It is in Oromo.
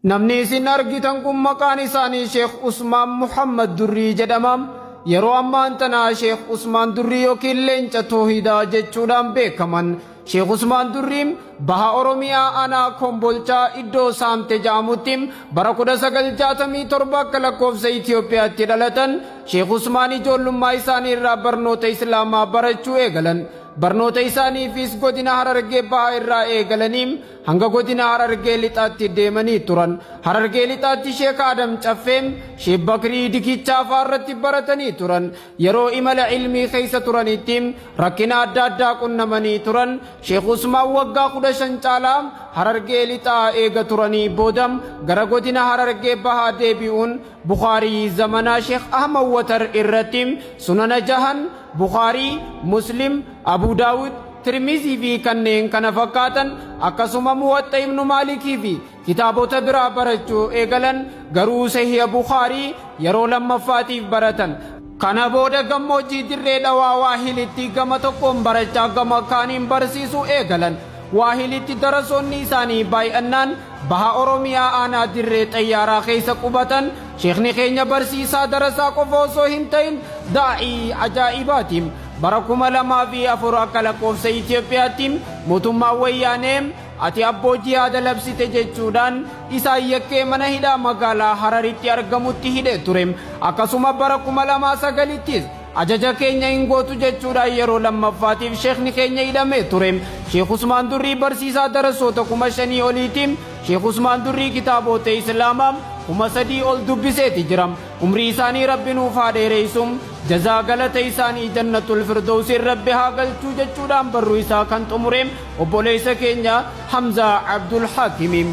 Namni isin argitan kun maqaan isaanii Sheekh Usmaan Muhammad Durrii jedhama. Yeroo ammaan tana Sheekh Usmaan Durrii yookiin Leenca Toohidaa jechuudhaan beekaman. Sheekh Usmaan Durrii baha Oromiyaa aanaa Kombolchaa iddoo Saamte ja'amutti bara 1967 akka lakkoofsa Itiyoophiyaatti dhalatan. Sheekh Usmaan ijoollummaa isaanii irraa barnoota Islaamaa barachuu eegalan. Barnoota isaaniifis godina Harargee Bahaa irraa eegalanii hanga godina Harargee Lixaatti deemanii turan. Harargee Lixaatti Sheek Aadam Caffee, Sheek Bakrii Dikichaa fa'aa irratti baratanii turan. Yeroo imala ilmii keessa turanitti rakkina adda addaa qunnamanii turan. Sheek Usmaan waggaa 15 caalaa Harargee Lixaa eega turanii booda gara godina Harargee Bahaa deebi'uun Bukhaarii zamanaa Sheek Ahmad Watar irratti Sunana jahan, Bukhaarii, Muslim, Abuu Daawud, Tirmizii fi kanneen kana fakkaatan akkasuma Muwaxxa Ibnu Maalikii fi kitaabota biraa barachuu eegalan, garuu Sahiha Bukhaarii yeroo lammaffaatiif baratan. Kana booda gammoojjii Dirree Dhawaa Waahilitti gama tokkoon barachaa gama kaaniin barsiisuu eegalan. Waahilitti darasoonni isaanii baay'annaan Baha Oromiyaa Aanaa Dirree Xayyaaraa keessa qubatan. Sheekhni keenya barsiisaa darasaa qofa osoo hin ta'in daa'ii ajaa'ibaati. Bara 2004 akka lakkoofsa Itoophiyaatti mootummaan Wayyaanee ati abboo jihaada labsite jechuudhaan isaan yakkee mana hidhaa magaalaa Hararitti argamutti hidhee ture. Akkasuma bara 2009ttis ajaja keenya hin gootu jechuudhaan yeroo lammaffaatiif sheekhni keenya hidhamee ture. Sheekh Usmaan Durrii barsiisaa darasoota 5,000 oliiti. Sheekh Usmaan Durrii kitaaboota Islaamaa 3,000 ol dubbiseeti jira. Umrii isaanii Rabbi nuuf haa dheereysu. Jazaa galata isaanii Jannatul Firdowsiin Rabbi haa galchuu jechuudhaan barruu isaa kan xumure obboleessa keenya Hamzaa Abdul Haakimi.